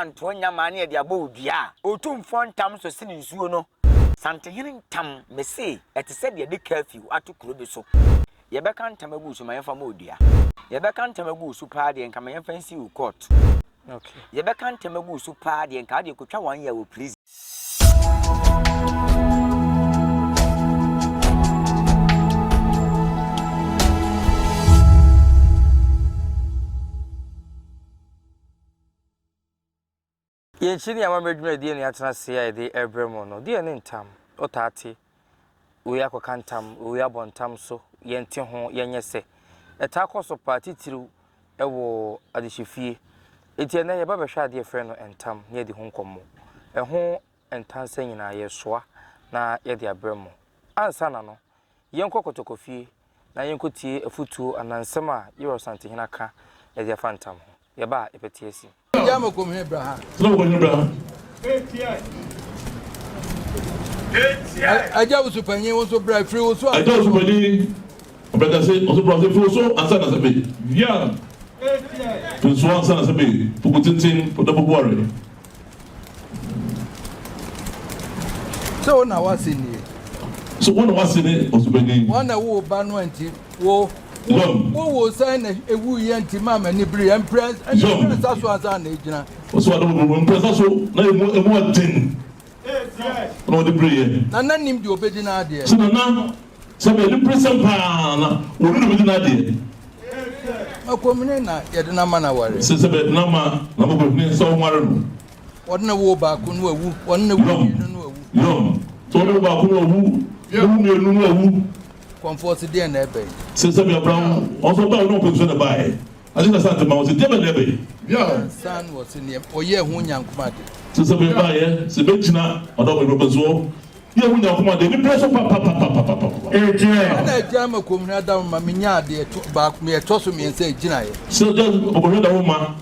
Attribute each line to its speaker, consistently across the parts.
Speaker 1: Ntoa nyamaa ne yɛde abɔ wo dua a. Otumfoɔ ntam so sene nsuo no. Santehene ntam, mese, ɛte sɛ deɛ yɛde curfew ato kuro bi so. Yɛbɛka ntam agu wo so, ma yɛmfa mmɔ wo dua. Yɛbɛka ntam agu wo so paa deɛ, nka ma yɛmfa nsi wo court. Yɛbɛka ntam agu wo so paa deɛ, nka wodeɛ kɔtwa one year wɔ prison.
Speaker 2: Yɛn akyi ne amammerɛ dwumadie na yɛatena ase a yɛde rebrɛ mo no. Deɛ ne ntam, wotaa te wei akɔka ntam, wei abɔ ntam so, yɛnte ho, yɛnyɛ sɛ. Ɛtaa kɔ so paa titiriw wɔ adehyefie. Enti ɛnnɛ yɛba bɛhwɛ adeɛ yɛfrɛ no ntam na yɛadi ho nkɔmmɔ. Ɛho ntansa nyinaa yɛresoa na yɛde abrɛ mo. Ansa na no, yɛnkɔ Kɔtɔkɔfie na yɛnkɔtie afutuo anaa nsɛm a Yerah Ɔsantehene aka de afa ntam ho. Yɛba a, yɛbɛte asi.
Speaker 3: Agya wo so panyin wo nso bra firi wo so
Speaker 4: ansa. Agya wo so panyin ɔbɛkase ɔso bra firi wo so ansa na sɛbe wia firi so ansa na sɛbe poku tenten poda pokuware.
Speaker 3: Sɛ wo na w'ase nie.
Speaker 4: So wo na w'ase ne ɔsopanin.
Speaker 3: Wɔn na ɛwo wo ba no nti wo.
Speaker 4: Yɔm.
Speaker 3: Wo wo sɛn na ewu yɛ nti maa m'ani bere yɛ mprɛ
Speaker 4: Yɔm.
Speaker 3: mprɛnsa so ansa na egyina.
Speaker 4: Ɔsɛ w'adom bere mprɛnsa so na emu emu ɔden na ɔde bere yɛ.
Speaker 3: Nana nim deɛ ɔbɛdi n'adeɛ.
Speaker 4: Sɛ nana sɛ bɛ ne bere sɛm paa na wɔn na ɔbɛdi n'adeɛ.
Speaker 3: Makomhene na yɛde no ama no aware.
Speaker 4: Sɛ sɛ bɛde no ama na makomhene sɛ ɔnware no.
Speaker 3: Wɔde no woo baako no wawu, wɔne no woo mmienu no wawu.
Speaker 4: Yɔm, sɛ wɔde wo baako no wawu, ne wo mmienu no wawu.
Speaker 3: Kɔmfoɔ se deɛn na ɛbɛ yi?
Speaker 4: Sɛ sɛ bɛabra wo, ɔnso ɔbaa wo ne ɔpɛ nsuo na ɛbaeɛ. Agye na sante ma wo, sɛ deɛ bɛn na ɛbɛ yi?
Speaker 3: Ansa na ɔse neɛ ɔyɛɛ ho nyankoma de.
Speaker 4: Sɛ sɛ bɛbaeɛ, sɛ bɛgyina ɔdɔ bɛbrɛ pɛ soɔ. Yɛ wo Nyankopɔn ade anibere so papapapapapapa.
Speaker 3: Ɛna agya ama kommhene adaworoma menyaa deɛ ɛtɔ baako deɛ ɛtɔ so mmiɛnsa ɛgyinaeɛ.
Speaker 4: Sɛ agya kommhene adaworoma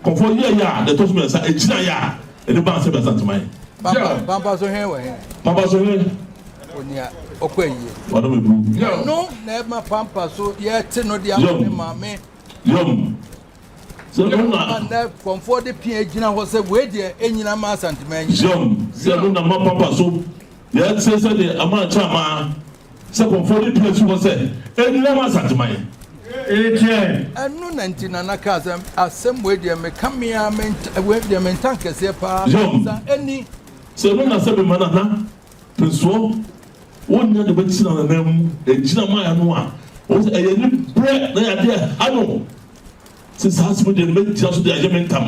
Speaker 4: kɔmfoɔ yɛeɛ a deɛ ɛtɔ so mmiɛnsa ɛgyinaeɛ a ɛde baa sɛ Asanteman.
Speaker 3: Pampa pampa so hene wɔ he?
Speaker 4: Pampa so hene.
Speaker 3: Onua ɔkɔ ayie.
Speaker 4: Wadom eburu.
Speaker 3: Ɛno na ɛma pampa so yɛte no de ama ne maame.
Speaker 4: Yom. Sɛ ɛno na.
Speaker 3: Ɛma nnɛ kɔmfoɔ de pia gyina hɔ sɛ wei deɛ ɛnyina ma Asanteman nyina.
Speaker 4: Yom. Sɛ ɛno na ma pampa so yɛte sɛ deɛ ama akyɛ ama sɛ kɔmfoɔ de pia si hɔ sɛ ɛnyina ma Asanteman.
Speaker 3: Ɛno na nti Nana kaa sɛ asɛm wei deɛ meka me ara me nta wei deɛ me ntankɛseɛ paa
Speaker 4: Yom.
Speaker 3: sa ɛni.
Speaker 4: Sɛ ɛno na sɛ mema Nana Pensoɔ Wonnya deɛ ɔbɛgyina n'anan mu agyina ama ɛno a, wɔn sɛ ɛyɛ ne berɛ na yɛ adeɛ ha no. Sɛ saa asɛm deɛ no mɛgyina so de ayɛ me ntam.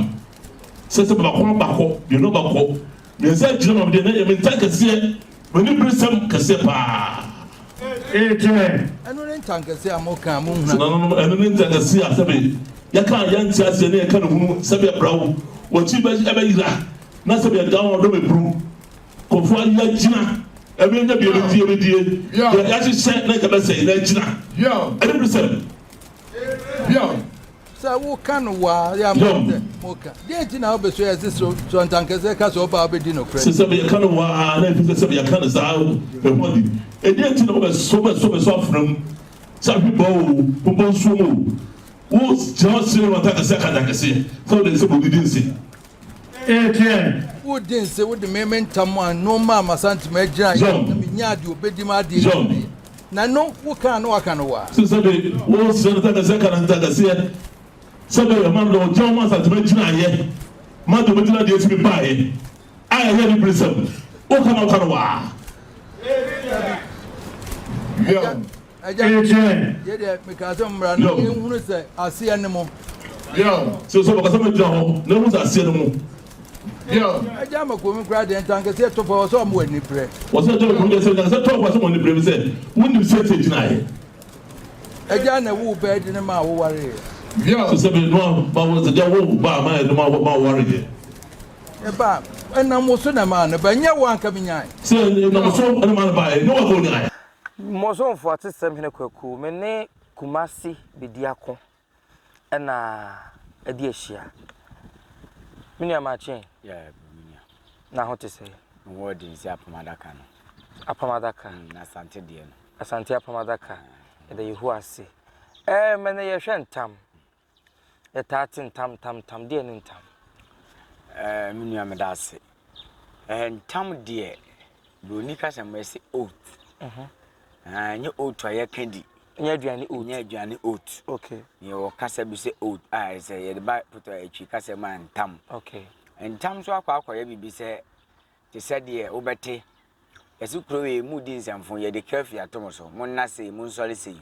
Speaker 4: Sɛ sɛ baako abakɔ, mmienu abakɔ, mmiɛnsa agyina ma me deɛ na ɛyɛ me ntam kɛseɛ, m'ani beresɛm kɛseɛ paa.
Speaker 3: Ɛno ne ntankɛseɛ a moka a monhunu
Speaker 4: Sɛ nananom, ɛno ne ntankɛseɛ a sɛbe yɛka a yɛnte aseɛ na yɛka no hunu, sɛbe ɛbra wo, w'akyi bɛyera na sɛbe ɛda wo ɔdɔ bɛburu. Nkurɔfoɔ ayi agyina ɛmɛ nya bi ɛbɛdie ɛbɛdie deɛ yɛahyehyɛ na nka bɛsɛe na agyina ɛne bere sɛm.
Speaker 3: Sɛ woka no waa yɛ ama sɛ moka deɛ nti na wobɛso yɛ sɛ so ntankɛsɛ ka sɛ ɔba wobɛdi nokorɛ.
Speaker 4: Sɛ sɛ yɛka no waa na ɛfiri sɛ sɛ yɛka no saa ɛho adi ɛdeɛ nti na wobɛso bɛso bɛso afena mu sɛ ahwe bɔ o wobɔ nsuo mu o wo gyina hɔ sere wɔ ntankɛseɛ aka ntankɛseɛ sɛ wode nsɛ bɔdidi nse.
Speaker 3: Wodi nse, wode me me ntam a no maa m'Asantema agyina yɛ na menyaa deɛ ɔbɛdi m'adeɛ nyinaa. Na no wokaa na waka no waa.
Speaker 4: Sɛ sɛbe wo srɛ no ntakɛseɛ ka no ntakɛseɛ sɛ bɛyɛ ma no deɛ ɔgyina hɔ ma Asantema gyinaeɛ ma deɛ ɔbɛdi n'adeɛ tumi baeɛ a ɛyɛ aniberesɛm woka na woka no waa.
Speaker 3: Agya, yei deɛ mekaa sɛ mommra na yɛnhunu sɛ aseɛ ne mo.
Speaker 4: Sɛ sɛ ɔbɛka sɛ mɛgyina hɔ na ɛhu sɛ aseɛ ne mo.
Speaker 3: Agya ama kurom koraa deɛ ntankɛseɛ tɔ fɔ wɔ sɛ ɔmo ani brɛ.
Speaker 4: Wɔ sɛ agya kurom deɛ sɛ ntankɛseɛ tɔ fɔ sɛ ɔmo ani brɛ bi sɛ wonim sɛ ɛte gyinaeɛ.
Speaker 3: Agya na ɛwo bɛɛ de ne maa wowareeɛ.
Speaker 4: Sɛ sɛ me noa ma wo sɛ agya wo ba ma ɛno ma wowareeɛ.
Speaker 3: Ɛba ɛnam wo so na ɛmaa no ba nyɛ wo anka menyae.
Speaker 4: Sɛ ɛnam so na ɛmaa no baeɛ nyɛ wo anka wonyae.
Speaker 2: Mosomfo Atesɛm Hene Kwaku, me ne Kumasi Bediako na adi ahyia. Me nua Makye.
Speaker 1: Yeah, me nua.
Speaker 2: Na ho te sɛ?
Speaker 1: Me ho ɔden sɛ apam adaka no.
Speaker 2: Apam adaka.
Speaker 1: Mm, Asante deɛ no.
Speaker 2: Asante apam adaka. Yɛda Yehowa ase. Ɛɛ, mɛnɛ yɛhwɛ ntam. Yɛtaa te ntam, ntam, ntam. Deɛ ne ntam?
Speaker 1: Ɛɛ me nua meda ase. Ɛɛ ntam deɛ buroni kasa mu ɛsɛ oath. Mhm. Ɛɛ nyɛ oath a yɛka di.
Speaker 2: Nyɛ aduane oath.
Speaker 1: Nyɛ aduane oath.
Speaker 2: Okay.
Speaker 1: Yɛ wɔ kasa bi sɛ oath a ɛsɛ yɛde ba pɔtɔ atwi kasa mu a ntam.
Speaker 2: Okay.
Speaker 1: Ntam nso akɔ akɔyɛ biribi sɛ te sɛ deɛ wobɛte Yɛse kuro wei mu di nsɛmfo yɛde curfew ato mo so monna sei monsɔre sei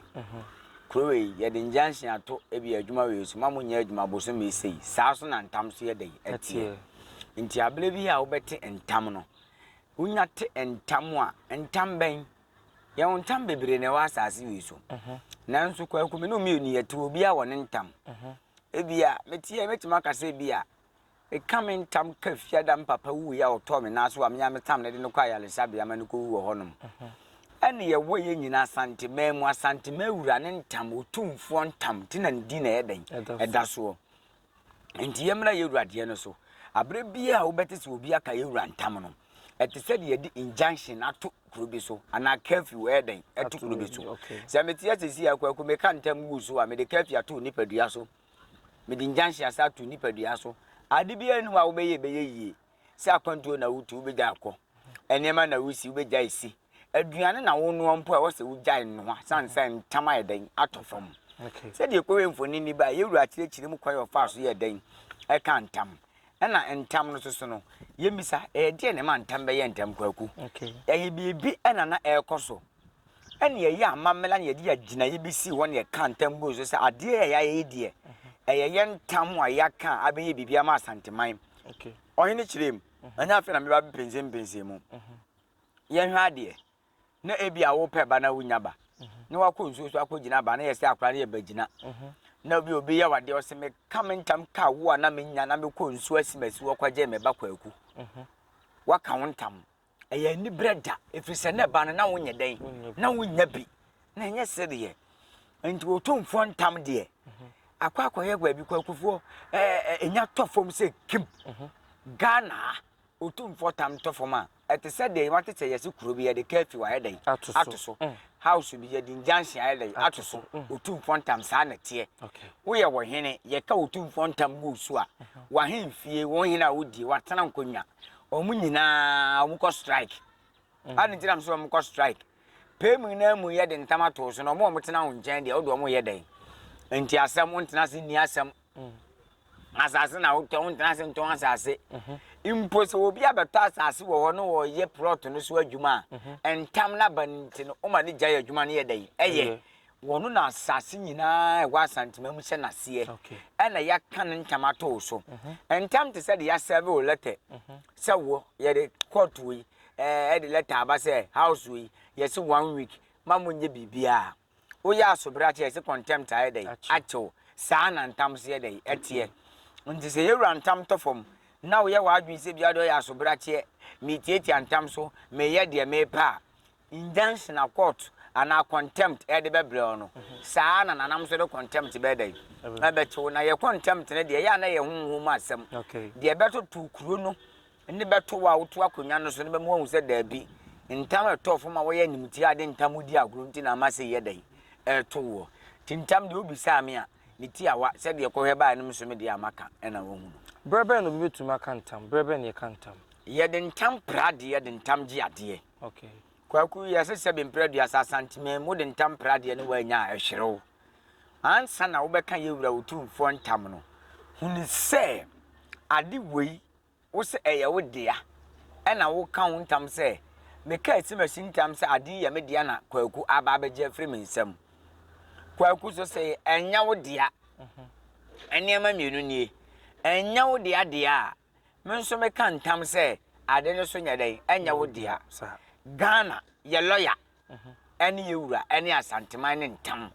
Speaker 1: kuro wei yɛde injunction ato ebi adwuma wei so ma monyɛ adwuma bosome sei saa so na ntam so yɛ dɛn ɛteɛ nti abere bi a wobɛte ntam no wonya te ntam a ntam bɛn yɛwɔ ntam bebree na ɛwɔ asase wei so nanso kwaku me ne mmienu yɛte obiara wɔ ne ntam ebia meteɛ mɛtumi aka sɛ ebia Meka me ntam ka fiada me papa wuiɛ a ɔtɔɔ me nan so a me ara metam no de no kɔ ayaresabea ma no kɔwu wɔ hɔnom. Ɛne yɛwɔ yɛn nyinaa Asanteman mu, Asanteman wura ne ntam, Otumfoɔ ntam nti na ne din na ɛyɛ dɛn? Ɛda soɔ. Nti yɛmmra yɛn wura deɛ no so. Aberɛ biara a wobɛte sɛ obi aka yɛn wura ntam no, ɛte sɛ deɛ yɛde injunction ato kuro bi so anaa curfew ɛyɛ dɛn? Ɛto kuro bi so. Sɛ mete ase sei a, Kwaku, meka ntam gu so a, mede curfew ato wo nipadua so. Mede nyanhyɛ asa ato nipadua so. Ade biara nni hɔ a wobɛyɛ ɛbɛyɛ yie. Sɛ akwantuo na wotu, wobɛgya akɔ. Nneɛma na wosi, wobɛgya esi. Aduane na wonoa mpo a, ɛwɔ sɛ wogyae noa sane sɛ ntam ayɛ dɛn atɔ fam. Sɛdeɛ ɛkɔhwɛ mfonini ba a, yɛn wura kyerɛkyerɛ mu kwan a ɔfaa so yɛɛ dɛn ɛka ntam. Ɛna ntam no nso so no, yɛmmisa, ɛyɛ deɛn na ɛma ntam bɛyɛ ntam kwaku? Ɛyɛ biribi na na ɛrekɔ so. Ɛnna yɛyɛɛ amammerɛ na yɛde agyinaeɛ bi sii hɔ na yɛkaa ntam guu so sɛ adeɛ a yɛayɛ yi deɛ, ɛyɛ yɛn ntam a yɛaka a abɛyɛ biribi ama Asanteman. Ɔhene kyerɛɛ mu, ɛnyɛ afei na meba bɛpɛnsɛmpɛnsɛn mu. Yɛnhwɛ adeɛ, na ebi a wopɛ ba na wonya ba, na wakɔ nsuo so akɔgyina ba na yɛsɛ akwadaa no yɛ bagyina. Na obi obi yɛ wadeɛ ɔsɛ meka me ntam ka wo a na menya na mekɔ nsuo asimasi hɔ kɔgye me ba kwaku. Waka wo ntam. Ɛyɛ aniberɛ da, ɛfiri sɛ na ɛba no na wonyɛ dɛn? Na wonnya bi. Na ɛnyɛ sereɛ. Nti Otumfoɔ ntam deɛ, akɔ akɔyɛ baabi kwakufoɔ ɛnya tɔ fam sɛ kim. Ghana ha, Otumfoɔ tam tɔ fam a, ɛte sɛ deɛ wate sɛ yɛse kuro bi yɛde curfew ayɛ dɛn? Ato so. House bi yɛde injunction ayɛ dɛn? Ato so. Otumfoɔ ntam saa na ɛteɛ. Woyɛ ɔhene, yɛka Otumfoɔ ntam gu so a, w'ahemfie, wo hene a wodie, watena nkonnwa, Wɔn nyinaa wɔn kɔ strike. Mm. Adi nti na mo sɛ wɔn kɔ strike. Pɛɛ mu na mu yɛ de ntam ato so na wɔn a wɔn tena wɔn nkyɛn deɛ wɔde wɔn yɛ dɛn. Nti asɛm wɔn tena ase nni asɛm. Mm. Asase na wotɔ wɔn tena ase ntɔn asase. Mm-hmm. Mpo sɛ obi abɛtɔ asase wɔ hɔ na wɔyɛ plot no so adwuma a, mm-hmm. ntam n'aba no nti no wɔma ne gya yɛ adwuma no yɛ dɛn ɛyɛ. Wɔno na asase nyinaa a ɛwɔ Asantema mu hyɛ n'aseɛ ɛna yɛaka ne ntam ato wo so. Ntam te sɛ de yɛasɛve wo lɛtɛ sɛ wo yɛde court wei ɛde lɛtɛ aba sɛ house wei yɛse one week ma monyɛ biribiara. Woyɛ asobrakyɛ yɛse contempt ayɛ dɛn akyew. Saa na ntam so yɛ dɛn ɛteɛ. Nti sɛ yɛwura ntam tɔ fam na woyɛ w'adwene sɛ bia deɛ ɔyɛ asobrakyeɛ metiatia ntam so meyɛ deɛ mepɛ a injunction a court anaa contempt de bɛbrɛ wo no, saa ara na nanam nso de contempt bɛyɛ dɛn? Ɛbɛkye wo. Na yɛ contempt no deɛ, ɛyɛ a na ɛyɛ honhom mu asɛm. Deɛ ɛbɛtoto kuro no ne bɛto wo a woto akonnwa no so no bɛma woahu sɛ daabi, ntam a ɛtɔɔ fam a wɔyɛ animtia de ntam di agorɔ nti na ama sei yɛ dɛn? Ɛreto woɔ. Nti ntam deɛ wobisaa me a, ne tiawa, sɛdeɛ kɔhwɛ baeɛ no nso me deɛ a maka na woahu no.
Speaker 2: Berɛ bɛn na obi bɛtumi aka ntam? Berɛ bɛn na yɛka ntam?
Speaker 1: Yɛde ntam pra adeɛ de ntam gye adeɛ.
Speaker 2: Okay.
Speaker 1: Kwaku, yɛse sɛbe mprɛ aduasa Asanteman mu de ntam prɛ adeɛ ne woannya a, ɛhwere wo. Ansa na wobɛka yɛ wura Otumfoɔ ntam no, hunu sɛ ade wei wo sɛ ɛyɛ wo dea ɛna woka wo ntam sɛ meka asimasi ntam sɛ ade yi yɛ me dea na Kwaku aba abɛgye afiri me nsam. Kwaku so sɛ ɛnyɛ wo dea. Nneɛma mmienu nie. Ɛnyɛ wo dea deɛ a, Me nso meka ntam sɛ ade no so nyɛ dɛn? Ɛnyɛ wo dea. Ghana, yɛ lɔya ɛne yɛ wura ɛne Asanteman ne ntam.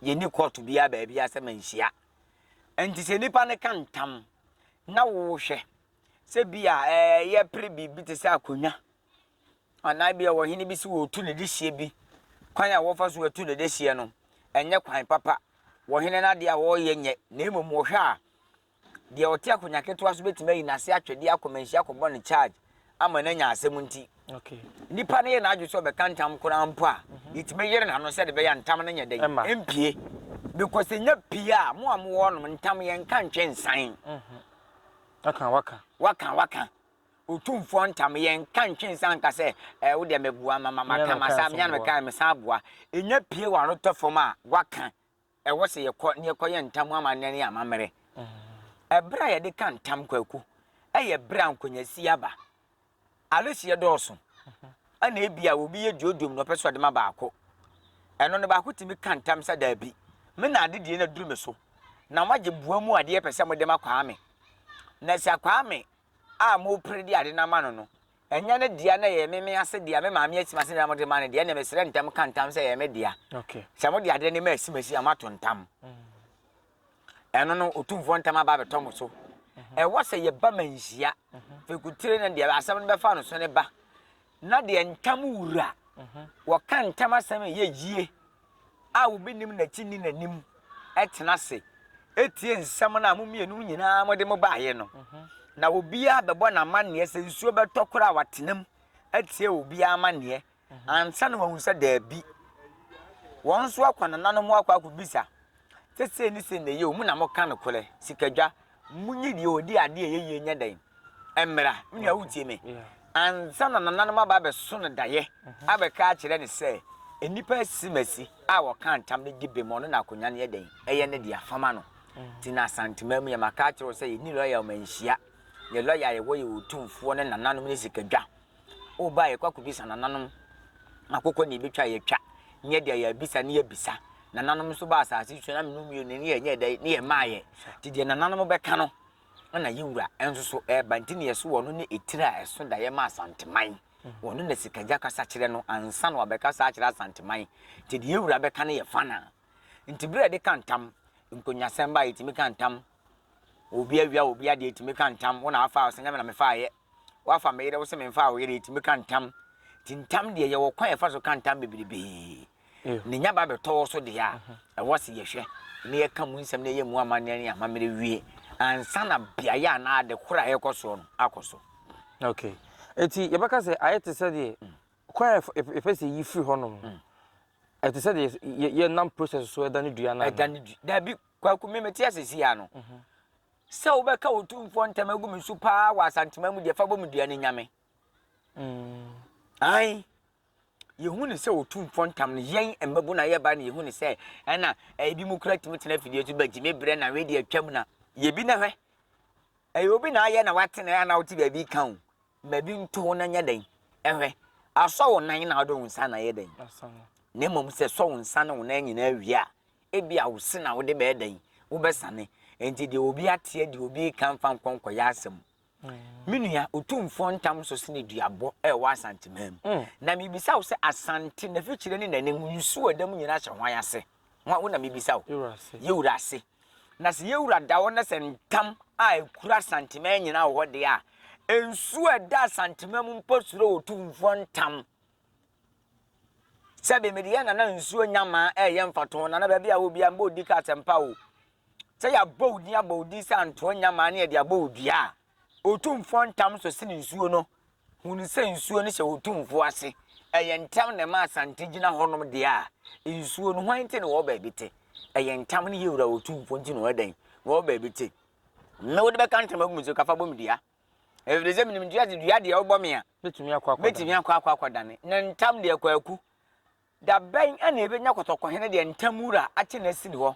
Speaker 1: Yɛnni kɔɔto biara baabiara sɛ manhyia. Nti sɛ nipa no ka ntam na wohwɛ sɛ bi a yɛpere biribi te sɛ akonnwa anaa bi a ɔhene bi si wɔretu ne dehyeɛ bi, kwan a wɔfa so atu ne dehyeɛ no, ɛnyɛ kwan papa. Wɔhene no adeɛ a wɔreyɛ nyɛ, na mmom wɔhwɛ a Deɛ ɔte akonnwa ketewa so bɛtumi ayi n'ase atwedeɛ akɔ manhyia akɔbɔ no charge ama no anya asɛm nti. Nipa no yɛ n'adwene sɛ ɔbɛka ntam koraa mpo a, mhm. yɛtumi yere n'ano sɛde bɛyɛ ntam no nyɛ dɛn mpie. Because ɛnya pie a, mo a mowɔ nom ntam yɛnka ntwe nsan. Mhm.
Speaker 2: Waka waka.
Speaker 1: Waka waka. Otumfoɔ ntam, yɛnka ntwe nsa nka sɛ, eh, wo deɛ meboa ma ma maka masa, mea na meka mesan aboa. Ɛnya pie w'ano tɔ fam a, waka. Ɛwɔ sɛ yɛkɔ na yɛkɔyɛ ntam amanneɛ ne amammerɛ. Ɛberɛ a yɛde ka ntam, Kwaku, ɛyɛ berɛ a nkonyasi aba. Alehyeɛ dɔɔso. Ɛna ebia obi yɛ duoduom na ɔpɛ sɛ ɔde ma baako. Ɛno no baako tumi ka ntam sɛ daabi, me na adedie no aduru me so. Na moagye boa mu adeɛ pɛ sɛ mode ma Kwame. Na sɛ Kwame a mopere de ade no ama no no, ɛnyɛ ne dea na ɛyɛ me me ase dea, me maame asim ase na mode ma no deɛ, ɛnna mesrɛ ntam ka ntam sɛ ɛyɛ me dea. Sɛ mode adeɛ no ma asimasi a, moato ntam. Ɛno no, Otumfoɔ ntam aba abɛtɔ mo so. Ɛwɔ sɛ yɛba manhyia. Fekutire no deɛ asɛm no bɛfa no so ne ba. Na deɛ ntam wura, wɔka ntam asɛm a ɛyɛ yie a obi nim n'akyi nni n'anim tena ase tie nsɛm no a mo mmienu nyinaa mode mo baeɛ no. Na obiara bɛbɔ n'amanneɛ sɛ nsuo bɛtɔ koraa a watena mu atie obiara amanneɛ ansa na wahu sɛ daabi. Wɔn nso akɔ nananom hɔ akɔ akɔbisa sɛ sei ne sei na ɛyɛ o, mo na moka nokorɛ, sikadwa, monyi deɛ ɔdi adeɛ a ɛyɛ yie nyɛ dɛn? Mmra. Me nua wotie me? Ansa na nananom aba abɛso no daeɛ abɛka akyerɛ no sɛ nnipa asimasi a wɔka ntam no di bem, ɔno na akonnwa no yɛ dɛn? Ɛyɛ ne dea, fa ma no. Nti na Asanteman mu yɛ maka akyerɛ wo sɛ yɛnni lɔya o, manhyia. Yɛ lɔya a yɛwɔ yɛ Otumfoɔ ne nananom ne sikadwa. Woba a yɛkɔ akɔbisa nananom akokɔ ne yɛbɛtwa a yɛtwa, ne yɛde a yɛabisa ne yɛabisa. Nananom nso ba asase so na mene mmienu ne yɛnyɛ dɛn ne yɛmaayɛ. Nti deɛ nananom bɛka no na yɛ wura nso so ɛreba nti na yɛso wɔno ne etire a ɛso daeɛ ma Asanteman. Wɔno na Sikagya kasa kyerɛ no ansa na wabɛkasa akyerɛ Asanteman. Nti deɛ yɛ wura bɛka no yɛ fanaa. Nti berɛ a yɛde ka ntam, nkonyasɛm ba a yɛtumi ka ntam, obi awia obi adeɛ yɛtumi ka ntam, wo na wafaa wo sɛ nyɛ me na mefaeɛ, wafa me yere wo sɛ memfaa wo yere yɛtumi ka ntam. Nti ntam deɛ yɛwɔ kwan a yɛfa so ka ntam bebrebee. Ne nya ba bɛtɔ wo so deɛ a, ɛwɔ sɛ yɛhwɛ na yɛka mu nsɛm na yɛyɛ mu amanneɛ ne amammerɛ wie ansa na beaeɛ anaa ade korɔ a ɛrekɔ soɔ no akɔ so.
Speaker 2: Okay. Eti yɛbɛka sɛ ayɛ te sɛ deɛ kwan a yɛpɛ sɛ yɛyi firi hɔnom no, ɛte sɛ deɛ yɛnam process so ɛda ne dua no anaa?
Speaker 1: Ɛda ne dua. Dabi, Kwaku, me mete ase si ano. Sɛ wobɛka Otumfoɔ ntam agu me so paa wɔ Asantema mu deɛ, fa bɔ me dua no nya me. Ae. Yɛhu no sɛ Otumfoɔ ntam no, yɛn mmabun a yɛba no yɛhu no sɛ ɛna ebi mu kura tumi tena afidie so bɛgye me berɛ na wei deɛ atwam na yɛ bi na hwɛ. Ɛyɛ obi na ayɛ na wate na na wote baabi ka o. Ma bi nto wo na nyɛ dɛn? Ɛhwɛ. Asɔ wo nan na wode wo nsa na ayɛ dɛn? Na mmom sɛ sɔ wo nsa ne wo nan nyinaa wie a, ebia wo se na wode bɛyɛ dɛn? Wobɛsane. Enti deɛ obi ateɛ deɛ obi reka mfa nkɔ nkɔyɛ asɛm. Me nua, Otumfoɔ ntam so sene duabɔ a ɛwɔ Asanteman mu. Na mebisa wo sɛ, Asante, n'afikyire ne n'anim, nsuo a ɛda mu nyinaa hyɛ hwan ase? Hwan, wo na mebisa wo. Yɛwura ase. Na sɛ yɛwura da hɔ na sɛ ntam a ɛkura Asanteman nyinaa wɔ hɔ deɛ a, nsuo a ɛda Asanteman mu mpo suro Otumfoɔ ntam. Sɛbe mede yɛn nana nsuo nyamaa ɛreyɛ mfatoho, nana baabi a wɔ biara mbɔ odi ka asɛmpa o. Sɛ yɛabɔ wo din abɔ wo din sɛ antoa nyamaa ne yɛde abɔ wo dua a, Otumfoɔ ntam so sene nsuo no. Hunu sɛ nsuo no hyɛ Otumfoɔ ase. Ɛyɛ ntam na ɛma Asante gyina hɔnom deɛ a, nsuo no hwan nti na wɔwɔ baabi te? Ɛyɛ ntam ne yɛwura Otumfoɔ nti na wɔyɛ dɛn? Wɔwɔ baabi te. Me wode bɛka ntam agu me so ka fa bɔ me dua. Ɛfiri sɛ menim dua sɛ dua deɛ wobɔ me a,
Speaker 2: mɛtumi akɔ
Speaker 1: akɔ akɔdane. Na ntam deɛ Kwaku, Da bɛn na yebenya kɔtɔkɔhene deɛ ntam wura akye no asi ne hɔ?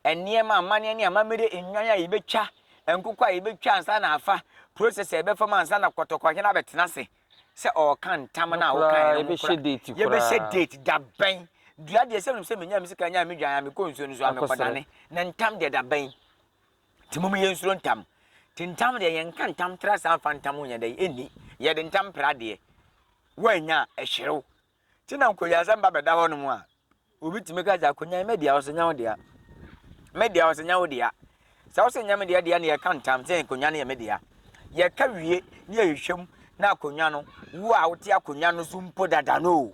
Speaker 1: Nneɛma, amanneɛ ne amammerɛ, nnwan a yebetwa, nkokɔ a yebetwa ansa na afa, process a yɛbɛfa mu ansa na kɔtɔkɔhene abɛtena ase sɛ ɔreka ntam no a wokaeɛ no ho kora. Yɛbɛhyɛ date da bɛn? Dua deɛ sɛ menim sɛ menya me sika nyaa me dwan a mekɔ nsuo no so a mekɔdane. Na ntam deɛ da bɛn? Nti mom yɛnsuro ntam. Nti ntam deɛ yɛnka ntam tra saa mfa ntam nyɛ dɛn ɛnni. Yɛde ntam pra adeɛ. Woannya a ɛhwere wo. Nti na nkonyasɛm ba bɛda hɔnom a, obi tumi ka sɛ akonya yi me dea, ɔsɛ nyɛ wo dea. Me dea, ɔsɛ nyɛ wo dea. Sɛ wosɛ nyɛ me dea deɛ na yɛka ntam sɛ nkonya no yɛ me dea. Yɛka wie ne yɛhwehwɛ mu na akonya no, wo a wote akonya no so mpo dada no o,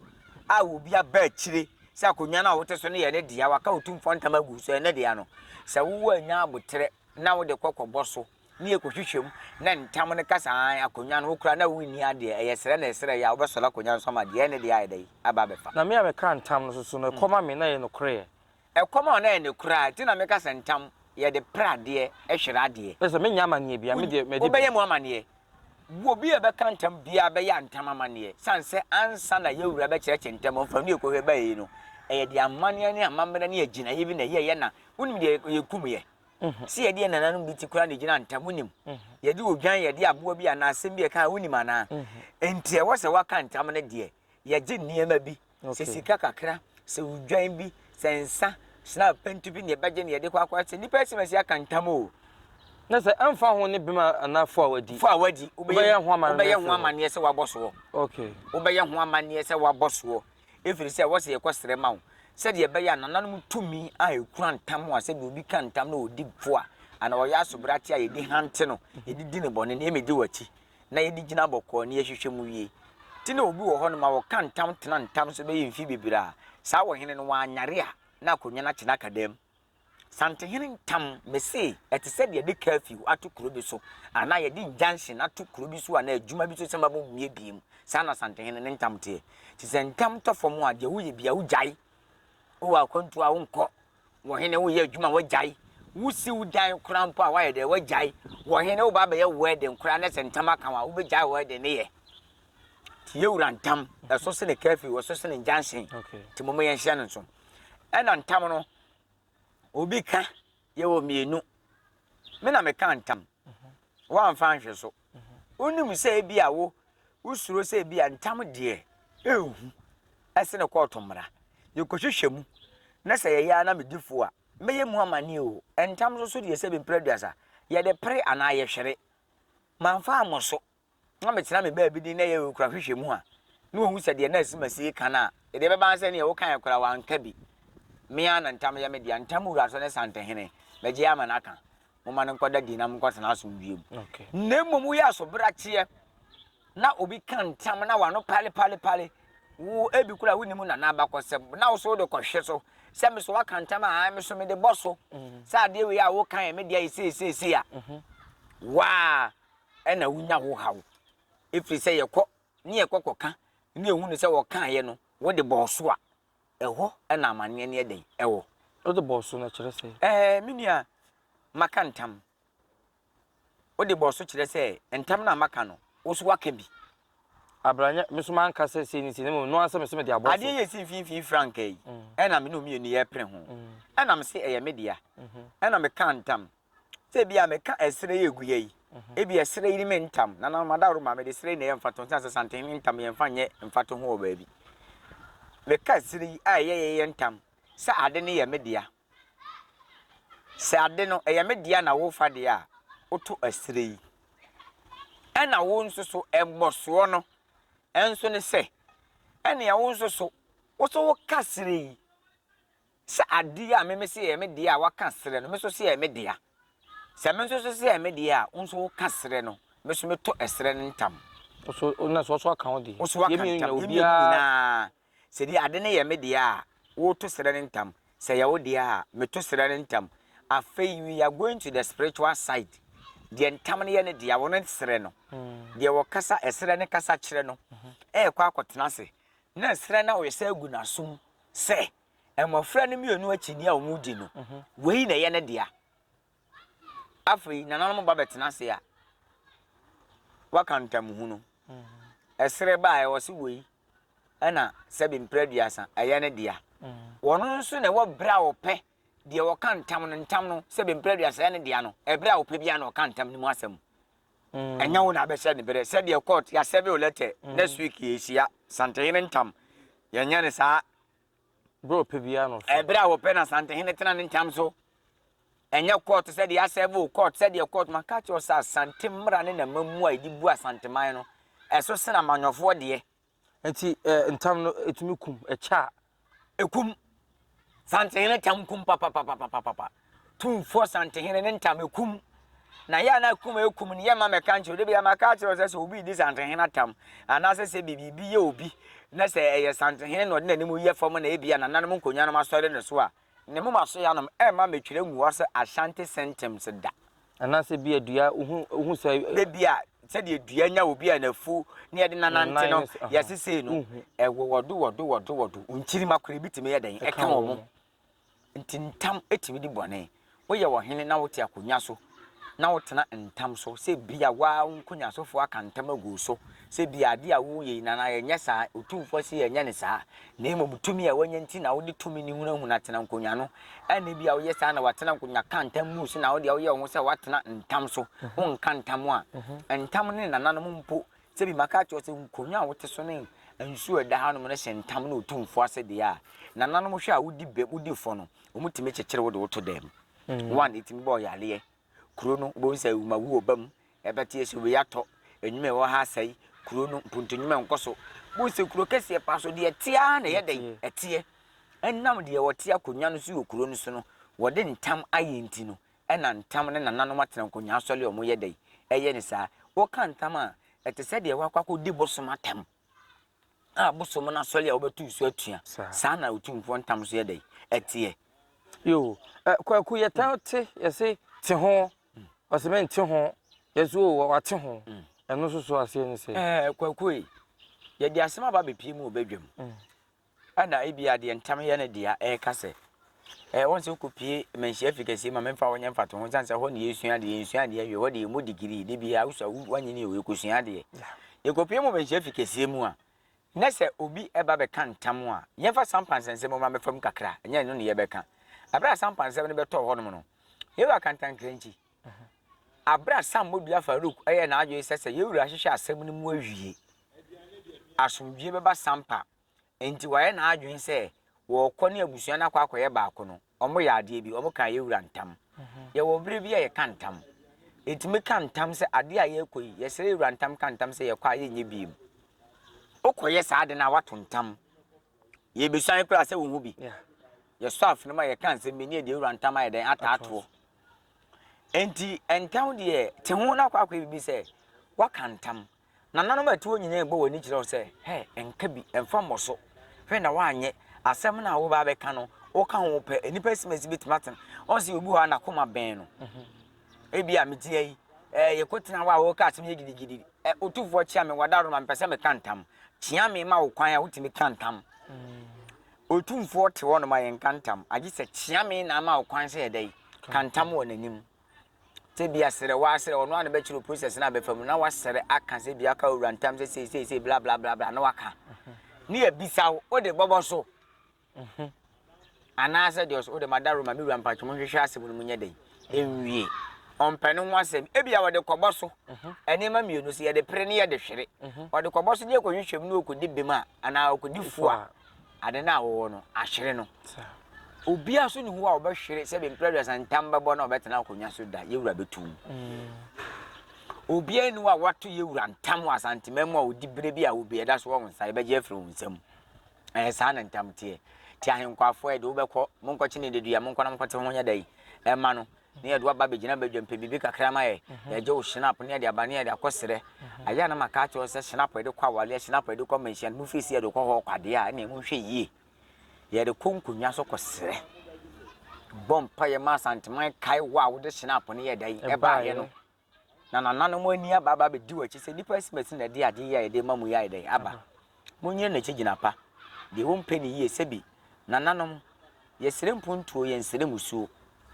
Speaker 1: a obi aba akyire sɛ akonya no a wote so no yɛ ne dea, waka otumfoɔ ntam agu so, ɛyɛ ne dea no. Sɛ wowɔ anya aboterɛ na wode kɔ kɔbɔ so ne yɛkɔhwehwɛ mu na ntam no ka sɛ aane akonnwa no wo koraa na wonni adeɛ, ɛyɛ srɛ na ɛsrɛ yɛ a wobɛsɔre akonnwa no so ama deɛ ɛne deɛ ayɛ dɛn aba abɛfa.
Speaker 2: Na me a mekaa ntam no nso so no, ɛkɔ ma me na ɛyɛ nokorɛ.
Speaker 1: Ɛkɔ ma wo na ɛyɛ nokorɛ a, nti na meka sɛ ntam. yɛde pere adeɛ hwere adeɛ.
Speaker 2: Sɛ menyɛ amanneɛ biara, me deɛ madi.
Speaker 1: Wobɛyɛ mu amanneɛ. Obi a ɛbɛka ntam biara bɛyɛ ntam amanneɛ. Sane sɛ ansa na yɛn wura bɛkyerɛkyerɛ ntam mfa no yɛkɔhwɛ baeɛ yi no, ɛyɛ deɛ amanneɛ ne amammerɛ ne agyinaeɛ bi na ɛyɛeɛ na wonim deɛ yɛkum yɛ. Sɛ yɛde yɛn nananom bi ti koraa na ɛgyina ntam, wonim. Yɛde odwan, yɛde aboa bi anaa asɛm bi a ɛka a wonim anaa. Enti ɛwɔ sɛ woaka ntam no deɛ, yɛgye nneɛma bi, sɛ sika kakra, sɛ odwan bi, sɛ nsa, snap pɛntu bi na yɛbɛgye na yɛde kɔ akɔ sɛ nnipa asim asi aka ntam o.
Speaker 2: Na sɛ ɛmfa ho ne bem anaa fo a wadi.
Speaker 1: Fo a wadi,
Speaker 2: wobɛyɛ ho amanneɛ
Speaker 1: wobɛyɛ ho amanneɛ sɛ wabɔ soɔ.
Speaker 2: Okay.
Speaker 1: Wobɛyɛ ho amanneɛ sɛ wabɔ soɔ. Ɛfiri sɛ ɛwɔ sɛ yɛkɔ srɛ ma wo sɛdeɛ ɛbɛyɛ a nananom tumi a ɛkura ntam a sɛdeɛ obi ka ntam na ɔdi fo a anaa ɔyɛ asobrate a yɛde hante no, yɛde di no bɔne no, ɛmmɛdi w'akyi. na yɛde gyina bɔkɔɔ na yɛhwehwɛ mu wie. Nti na obi wɔ hɔnom a wɔka ntam tena ntam so bɛyɛ mfe bebree a, saa ɔhene no wanyare a na akonnwa no akye no aka dam. Santehene ntam, mese ɛte sɛ deɛ yɛde curfew ato kuro bi so anaa yɛde injunction ato kuro bi so anaa adwuma bi so sɛ mma mmuebue mu. Saa na Santehene ne ntam teɛ. Nti sɛ ntam tɔ fam a, deɛ woyɛ biara wogyae. Wowɔ akwantuo a wonkɔ. Wɔ hene woyɛ adwuma wagyae. Wosi wo dan koraa mpo a woayɛ dɛ wagyae. Wɔ hene woba abɛyɛ wedding koraa na sɛ ntam aka wo a wobɛgyae wedding ne yɛ. Nti yɛwura ntam ɛso sene curfew ɛso sene injunction. Nti momma yɛnhyɛ no nso. Ɛna ntam no obi ka yɛwɔ mmienu. Me na meka ntam. Woamfa anhwɛ so. Wonim sɛ ebi a wo wosuro sɛ ebi a ntam deɛ ɛnhu ɛsene kɔɔto mmara. Yɛkɔhwehwɛ mu na sɛ yɛyɛ ara na medi fo a, mɛyɛ mu amanneɛ o. Ntam nso so deɛ sɛbi mprɛ aduasa, yɛde pere anaa yɛhwere. Mamfa ammɔ so. na metena me baabi din na ɛyɛ okura hwehwɛ mu a, na wɔhu sɛ deɛ na asimasi reka no a, deɛ ɛbɛba ne sɛ neɛ wokaeɛ koraa wanka bi. Me ara na ntam yɛ me dea. Ntam wura so ne santehene. Mɛgye ama no aka. Momma no nkɔda din na monkɔtena asomdwoeɛ mu. Na mmom woyɛ asobrakyeɛ na obi ka ntam na wano palepale wo ebi koraa wonim nana abakɔsɛm na wo so wode kɔhwe so sɛ me so waka ntam a me so mede bɔ so sɛ adeɛ wei a woka yɛ me dea yɛ seeseesei a waa na wonya ho haw, ɛfiri sɛ yɛkɔ ne yɛkɔ kɔka ne yɛhu no sɛ wɔkaeɛ no wode bɔɔ so a, ɛhɔ na amanneɛ no yɛ dɛn ɛwɔ.
Speaker 2: Wode bɔɔ so no kyerɛ sɛ?
Speaker 1: Ɛɛ, me nua, maka ntam. Wode bɔɔ so kyerɛ sɛ ntam no a maka no, wo nso woaka bi.
Speaker 2: Abranyɛ, me nso manka sɛ sei ne sei, na mmom no ara sɛ mese mede abɔ so.
Speaker 1: Adeɛ yi a ɛsi mfimfini frankaa yi, ɛna me ne wo mmienu yɛrepere ho. Ɛna mese ɛyɛ me dea. Ɛna mekaa ntam. Sɛ ebia meka ɛserɛ yi egu ha yi, ebia ɛserɛ yi ne me ntam, nananom adaworoma, mede serɛ yi na ɛyɛ mfatoho, sɛnea sɛ santen ne ntam yɛmfa nyɛ mfatoho wɔ baabi. Meka serɛ yi a ɛyɛ yɛyɛ ntam sɛ ade no yɛ me dea. Sɛ ade no ɛyɛ me dea na wofa deɛ a, woto ɛserɛ yi. Ɛna wo nso so ɛmmɔsoɔ no nso ne sɛ, ɛnea wo nso so, wo so woka serɛ yi Sɛ adeɛ a me mese ɛyɛ me dea a woaka serɛ no, me nso se ɛyɛ me dea. Sɛ me nso so se ɛyɛ me dea a, wo nso woka serɛ no, me nso meto ɛserɛ no ntam.
Speaker 2: Wo so, na so aka wo deɛ.
Speaker 1: Wo so waka ntam, yɛn mmienu nyinaa. Sɛ deɛ ade no yɛ me dea a, woto serɛ no ntam. Sɛ ɛyɛ wo dea a, meto serɛ no ntam. Afei we are going to the spiritual side. Deɛ ntam no yɛ ne dea, wɔno serɛ no. Deɛ wɔkasa, ɛserɛ no kasa kyerɛ no, ɛrekɔ akɔtena ase. Na ɛserɛ no a wɔsɛ agu n'asom sɛ, Mmɔfra no mmienu akyinnye a wɔredi no, wei na ɛyɛ ne dea. Afei nananom ba bɛtena ase a, waka ntamhunu. Ɛserɛ ba a ɛwɔ se wei ɛna sɛbi mprɛ aduasa ɛyɛ ne dea. Wɔn nso na ɛwɔ berɛ a wɔpɛ deɛ wɔka ntam no ntam no sɛbi mprɛ aduasa ɛyɛ ne dea no ɛberɛ a wɔpɛ biara na wɔka ntam no mu asɛm. Ɛnyɛ wo na abɛhyɛ ne berɛ sɛdeɛ court yɛasɛbe wo letter next week yɛhyia Santehene ntam yɛnyɛ no saa.
Speaker 2: Berɛ a ɔpɛ biara na ɔfrɛ.
Speaker 1: Ɛberɛ a wɔpɛ na Asantehene tena ne ntam so. Ɛnyɛ kɔɔto sɛdeɛ yɛasɛve wo kɔɔto sɛdeɛ kɔɔto maka akyerɛ wo sɛ Asante mmara ne n'amammuo a yɛde bu Asanteman no, ɛso sene amanyɔfoɔ deɛ.
Speaker 2: Nti eh, ntam no ɛtumi kum, ɛkyɛ a.
Speaker 1: Ɛkum. Santehene tam kum papapapapapa. Tumfoɔ Santehene ne ntam ɛkum. Na yɛ a na kum a ɛkum no, yɛmma mmɛka nkyerɛ wo. Da biara maka akyerɛ wo sɛ, sɛ obi redi Santehene atam, anaasɛ sɛ biribi yɛ obi, na sɛ ɛyɛ Santehene na ɔde n'anim yɛ fam na ebia nananom nkonnwa nom asɔre ne so a, ne moma so yanom ɛmma mmɛtwerɛ ngu hɔ sɛ Ashanti Symptoms da.
Speaker 2: Anaasɛ bi a dua, wohu, wohu sɛ.
Speaker 1: Da bi a, sɛdeɛ dua nya obi a n'afu ne yɛde nanante no, yɛse sei no, ɛwɔ wɔdo wɔdo wɔdo wɔdo, nkyirimma koraa ebi tumi yɛ dɛn, ɛka wɔn. Nti ntam tumi di bɔne. Woyɛ ɔhene na wote akonnwa so, na wotena ntam so, sɛ ebia wo ara wo nkonyaasofoɔ aka ntam agu wo so, sɛ ebia adeɛ a woreyɛ yi, nana, yɛnyɛ saa, Otumfoɔ se yɛnyɛ no saa, na mmom tumi a woanya nti na wode tumi no hunahuna tena nkonnwa no, ɛna ebia woyɛ saa na watena nkonnwa ka ntam mu so na wo deɛ woyɛ wo ho sɛ woatena ntam so, wonka ntam a, ntam ne nananom mpo, sɛ bi maka akyerɛ wo sɛ nkonnwa a wote so ne nsuo a ɛda hanom no hyɛ ntam ne Otumfoɔ ase deɛ a, nananom hwɛ a wodi bɛ, wodi fɔ no, Wɔtumi kyekyere wo de wo to dan mu. One, ɛtumi bɔ ɔyareɛ. Kuro no, wobɛhu sɛ awumawu wɔ ba mu. Ɛbɛte sɛ wei atɔ, nnwuma ɛwɔ ha asɛe, kuro no, mpuntu nnwuma nkɔ so. Wobɛhu sɛ kuro kɛseɛ paa so, deɛ ɛteɛ ara na ɛyɛ dɛn? Ɛteɛ. Ɛnam deɛ wɔte akonnwa no so wɔ kuro no so no, wɔde ntam ayɛ nti no, ɛna ntam ne nananom atena nkonnwa asɔre a wɔyɛ dɛn? Ɛyɛ ne saa. Woka ntam a, ɛte sɛ deɛ woakɔ akɔdi bosom atɛm. a bosom no asɔre a wobɛto nsu atua. Saa na Otumfoɔ ntam nso yɛ dɛn? Ɛteɛ.
Speaker 2: Yoo, eh, Kwaku yɛtaa te yɛse te ho, ɔse mente ho, yɛse o wate ho, ɛno nso so aseɛ ne sɛ?
Speaker 1: Eh, Kwaku ei, yɛde asɛm aba abɛpie mu wɔ badwam, ɛna ebia deɛ ntam yɛ ne dea ɛreka sɛ, eh, wɔn sɛ wokɔpie manhyia fi kɛseɛ ma memfa wo nyɛ mfatoho, ɛsiane sɛ hɔ ne yɛsua adeɛ, yɛnsua adeɛ awie, hɔ deɛ yɛmmɔ digiri, da biara wosua woanyini o, yɛkɔsua adeɛ. Yɛkɔpue mu bɛhyia fi kɛseɛ mu a, na sɛ obi ba bɛka ntam a, yɛmfa sampa nsɛnsɛm mmra mmɛfa mu kakra, ɛnyɛ ɛno ne yɛbɛka. Ɛberɛ a sampa nsɛm no bɛtɔɔ hɔnom no, Yehowa kantankrankyi, aberɛ a Sammɔdua Farouk yɛɛ n'adwene sɛ sɛ yɛn wura hwehwɛ asɛm no mu awie, asomdwoeɛ bɛba sampa, enti wayɛ n'adwene sɛ wɔrekɔ ne abusua no akɔ akɔyɛ baako no, Wɔyɛ adeɛ bi, wɔka yɛn wura ntam. Yɛwɔ berɛ bi a yɛka ntam. Yɛtumi ka ntam sɛ adeɛ a yɛrekɔ yi, yɛsrɛ yɛn wura ntam ka ntam sɛ yɛkɔ a yɛnyɛ bio. Wokɔyɛ saa ade no a, woato ntam. Yɛbɛsuan koraa sɛ wohu bi. Yɛsɔ afena mu a yɛka nsɛm bi ne yɛde yɛn wura ntam ayɛ dɛn ataatoɔ. Enti ntam deɛ, te ho na akɔ akɔyɛ biribi sɛ woaka ntam. Nananom a ɛte hɔ nyinaa bɔ wɔn ani kyerɛ wo sɛ, Hɛ, nka bi, mfa mmɔ so. Hwɛ na woanyɛ. Asɛm no a woreba abɛka no, woka ho pɛ, nnipa asimasi betumi atena. Ɔn sɛ obi wɔ hɔ a n'akoma bɛn no. Ebia mete ha yi, ɛɛ, yɛkɔtena hɔ a wɔreka asɛm yɛ gidigidi. Ɛ, otufoɔ kyea me, w'adaworoma, mepɛ sɛ meka ntam. Kyea me ma wo kwan a wotumi ka ntam. Otumfoɔ te hɔnom a yɛnka ntam, agye sɛ kyea me na ama wo kwan sɛ yɛ dɛn? Ka ntam wɔ n'anim. Sɛ bia serɛ wasrɛ ɔno ara na bɛkyerɛ wo process no a bɛfa mu na wasrɛ aka sɛ bia aka owura ntam sɛ sei sei sei bla bla bla bla na waka ne yɛbisa wo wode bɔbɔ so anaasɛ deɛ ɔsɛ wode mada roma me wura mpatwom nhwehwɛ asɛm no mu nyɛ dɛn ɛnwie ɔmpɛ ne ho asɛm ebia wɔde kɔbɔ so nneɛma mmienu sɛ yɛde pere ne yɛde hwere ɔde kɔbɔ so ne yɛkɔhwehwɛ mu ne ɔkɔdi bem a anaa ɔkɔdi fo a Ade no a wɔwɔ no, ahwere no. Obiara nso nni hɔ a ɔbɛhwere sɛ mprɛ aduasa ntam bɛbɔ na ɔbɛtena akonnwa so da, yɛn wura bɛtu mu. Obiara nni hɔ a wato yɛn wura ntam wɔ Asanteman mu a ɔdi berɛ bi a obi ɛda so wɔ wo nsa, yɛbɛgye afiri wo nsam. Ɛyɛ saa na ntam teɛ. Ti ahenkwafoɔ yɛde wobɛkɔ, monkɔkye ne dedua, monkɔ na monkɔte ho nyɛ dɛn ɛma no. na yɛde wo aba abɛgyina badwam pɛ biribi kakra ma yɛ mhm. yɛgye wo shinap ne yɛde aba ne yɛde akɔ serɛ mhm. ayɛ a na maka akyerɛ wo sɛ shinap yɛde kɔ awareɛ shinap yɛde kɔ manhyia no mofiri si yɛde kɔ hɔ kwadeɛ a ɛne monhwɛ yie yɛde kɔ nkonnwa so kɔ serɛ bɔ mpa yɛ ma asanteman kae wo a wode shinap no yɛ dɛn ɛbaeɛ no Na nananom ani aba aba abɛdi w'akyi sɛ nnipa asimasi na ɛde adeɛ yi a yɛde rema mo yi ayɛ dɛn aba. Monyina n'akyi gyina pa. Deɛ wɔmpɛ no yie sɛbi nananom, yɛsrɛ mpuntuo yɛnsrɛ mmusuo.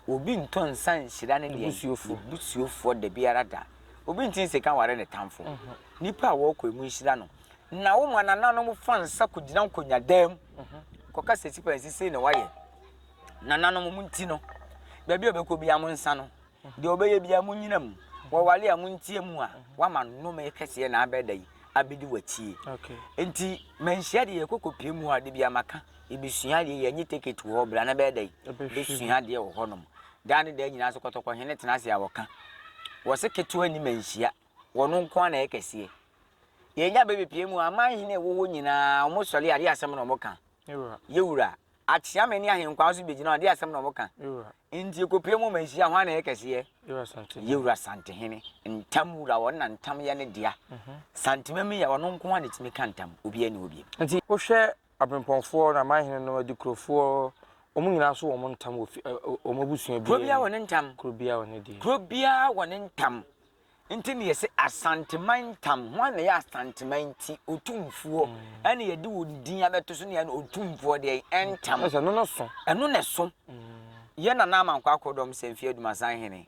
Speaker 1: Obi ntɔ nsa nhyira ne deɛ ne busuofoɔ da biara da. Obi nte nseka nware ne tamfo. Nnipa a wɔrekɔ yi monhyira no. Na woma nananom fa nsa kɔgyina nkonnwadan mu kɔka sɛ sipansi sei na wayɛ. Nananom monti no. Baabi a ɔbɛkɔ biara monsa no. Deɛ ɔbɛyɛ biara monnyina mu. Wɔware a montie mu a, woama nnome kɛseɛ na abɛda yi abɛdi w'akyie. Nti manhyia deɛ yɛkɔ kɔpie mu a, da biara maka, yɛbɛsua adeɛ, yɛnnye tekit wɔ hɔ, bra na bɛyɛ dɛn? Bɛsua adeɛ wɔ hɔnom. Daa ne daa nyinaa so kɔtɔkɔhene tena ase a wɔka. Wɔse ketewa nni manhyia, wɔno nko ara na ɛyɛ kɛseɛ. Yɛnya bɛbɛpie mu a, aman hene a ɛwɔ hɔ nyinaa, wɔsɔre a, adeɛ asɛm na wɔka. Yɛwura. Akyeame ne Ahenkwaa nso bɛgyina hɔ a, deɛ asɛm na wɔka? Nti ɛkɔpue mu ma nhyia, hwan na ɛyɛ kɛseɛ? Yɛwura Santehene. Ntam wura, ɔno na ntam yɛ ne dea. Santemam yɛ ɔno nko ara na ɛtumi ka ntam, obiara nni hɔ bio.
Speaker 2: Nti wohwɛ Aberempɔnfoɔ, Namanhene no, Adikurofoɔ, wɔn nyinaa nso wɔ wɔn ntam wɔ fi, wɔn abusua biara mu.
Speaker 1: Kuro biara wɔ ne ntam.
Speaker 2: Kuro biara wɔ ne deɛ.
Speaker 1: Kuro biara wɔ ne ntam. Nti na yɛse Asanteman ntam, hwan na ɛyɛ Asanteman nti? Otumfoɔ. Ɛna yɛde wɔn din abɛto so na yɛne Otumfoɔ deɛ ntam.
Speaker 2: Ɛsɛ ɛno na so.
Speaker 1: Ɛno na ɛso. Yɛn Nana Amankwah Akodɔm Sɛmfie Adumasan Hene,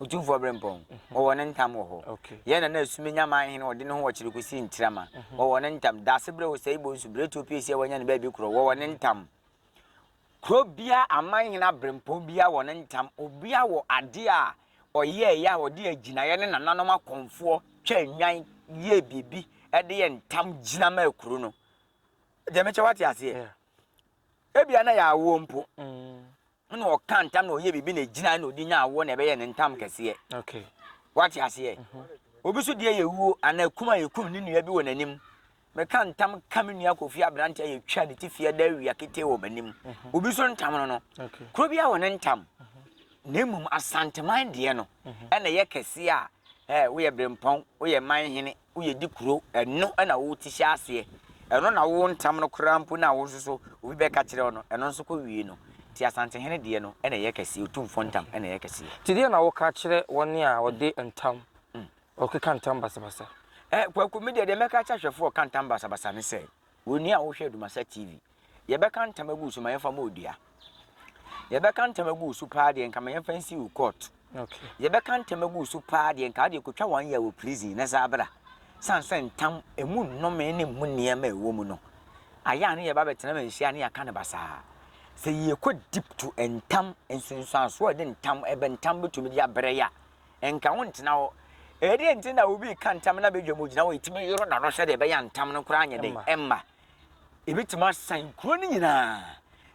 Speaker 1: Otumfoɔ Berempɔn, wɔwɔ ne ntam wɔ hɔ. Yɛn Nana Asume Nyaman Hene ɔde ne ho wɔ Kyerekusi Ntirama, wɔwɔ ne ntam. Daasebrɛ Osei Bonsu, Biretuo Piesie a wanya ne baabi korɔ, wɔwɔ ne ntam. Kuro biara, aman hene aberempɔn biara wɔ ne ntam. Obiara wɔ adeɛ a ɔyɛeɛ a ɔde agyinaeɛ ne nananom akɔmfoɔ twaa nnwan yɛɛ biribi de yɛ ntam gyina maa kuro no. Deɛ mekyɛ wate aseɛ? Ebia na yɛ awoɔ mpo. Ɛna ɔka ntam na ɔyɛ biribi na ɛgyina na ɔde nya awoɔ na ɛbɛyɛ ne ntam kɛseɛ. Wate aseɛ? Obi so deɛ yɛ wuo anaa kum a yɛkum ne nua bi wɔ n'anim. Meka ntam ka me nua Kofi aberante a yɛtwa ne ti fie da awia ketee wɔ m'anim. Obi so ntam no no. Kuro biara wɔ ne ntam. Na mmom Asanteman deɛ no ɛna ɛyɛ kɛseɛ a ɛɛ woyɛ berempɔn, woyɛ man hene, woyɛ di kuro, ɛno na wo ti hyɛ aseɛ. Ɛno na wo ntam no koraa mpo no a wo nso so obi bɛka kyerɛ wo no, ɛno nso kɔ wie no. Nti Asantehene deɛ no na ɛyɛ kɛseɛ, Otumfoɔ ntam na ɛyɛ kɛseɛ.
Speaker 2: Nti deɛ na woka kyerɛ wɔn a wɔde ntam, wɔkeka ntam basabasa?
Speaker 1: Eh, Kwaku, me deɛ deɛ mɛka akyerɛ ahwɛfoɔ a wɔka ntam basabasa ne sɛ, onua a wohwɛ Adumasa TV, Yɛbɛka ntam agu wo so ma yɛmfa ma odua. Yɛbɛka ntam agu wo so paa deɛ nka ma yɛmfa nsi wo court. Yɛbɛka ntam agu wo so paa deɛ nka adeɛ kotwa wɔn yɛ wɔ prison na saa bra. San sɛ ntam emu nnome ne mu nneɛma ɛwɔ mu no. Ayɛ a ne yɛba bɛtena ma nhyia ne yɛaka no basaa. Sɛ yɛkɔ deep to ntam nsunsuansoɔ a ɛde ntam ɛbɛ ntam bɛtumi de abrɛ yɛ a, nka wo ntena hɔ. Ɛdeɛ nti na obi ka ntam na bɛdwa mu gyina hɔ ɛtumi yoro n'ano sɛdeɛ ɛbɛyɛ ntam no koraa nyɛ dɛn ɛmma. Ebetumi asan kuro no nyinaa.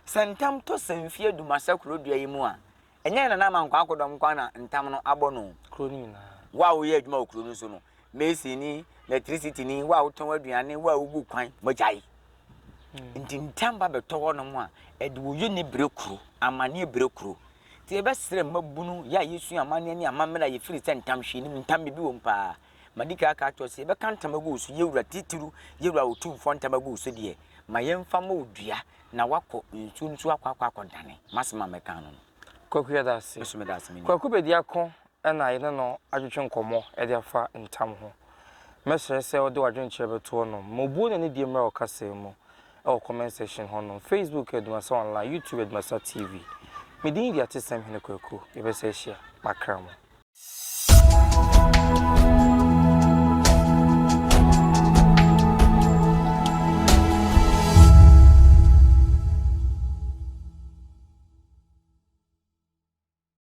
Speaker 1: Sɛ ntam tɔ sɛ mfeɛ adumasa kuro dua yi mu a, ɛnyɛ Nana Amankwaa Akodɔm nko ara na ntam no abɔ no.
Speaker 2: Kuro no nyinaa.
Speaker 1: Wo a woyɛ adwuma wɔ kuro no so no, masonni, electricity-ni, wo a wotɔn aduane, wo a wogu kwan, moagyae. Nti ntam ba bɛtɔ hɔnom a, ɛde oyoni brɛ kuro, amanneɛ brɛ kuro. Nti yɛbɛsrɛ mmabunu, yɛ a yɛsua amanneɛ ne amammerɛ a yɛfiri sɛ ntam hwee nim, ntam biribi wɔ mu paa. Madi kan aka akyerɛ wo sɛ yɛbɛka ntam agu wo so, yɛn wura titiriw, yɛn wura otumfoɔ ntam agu wo so deɛ, ma yɛmfa mmɔ wo dua na woakɔ nsuo no so akɔ akɔ akɔdane. M'asɛm a mɛka ano no.
Speaker 2: Kwaku yɛda ase.
Speaker 1: Me nso meda ase me nua.
Speaker 2: Kwaku Bediako na yɛne no atwetwe nkɔmmɔ de afa ntam ho. Mɛsrɛ sɛ wode w'adwenkyerɛ bɛto hɔnom. Ma obuo ne anidie mmra wo kasaa mu wɔ comment section hɔnom. Facebook Adumasa Online, YouTube Adumasa TV. Me din de Atesɛm Hene Kwaku. Yɛbɛsan ahyia. Makra mo.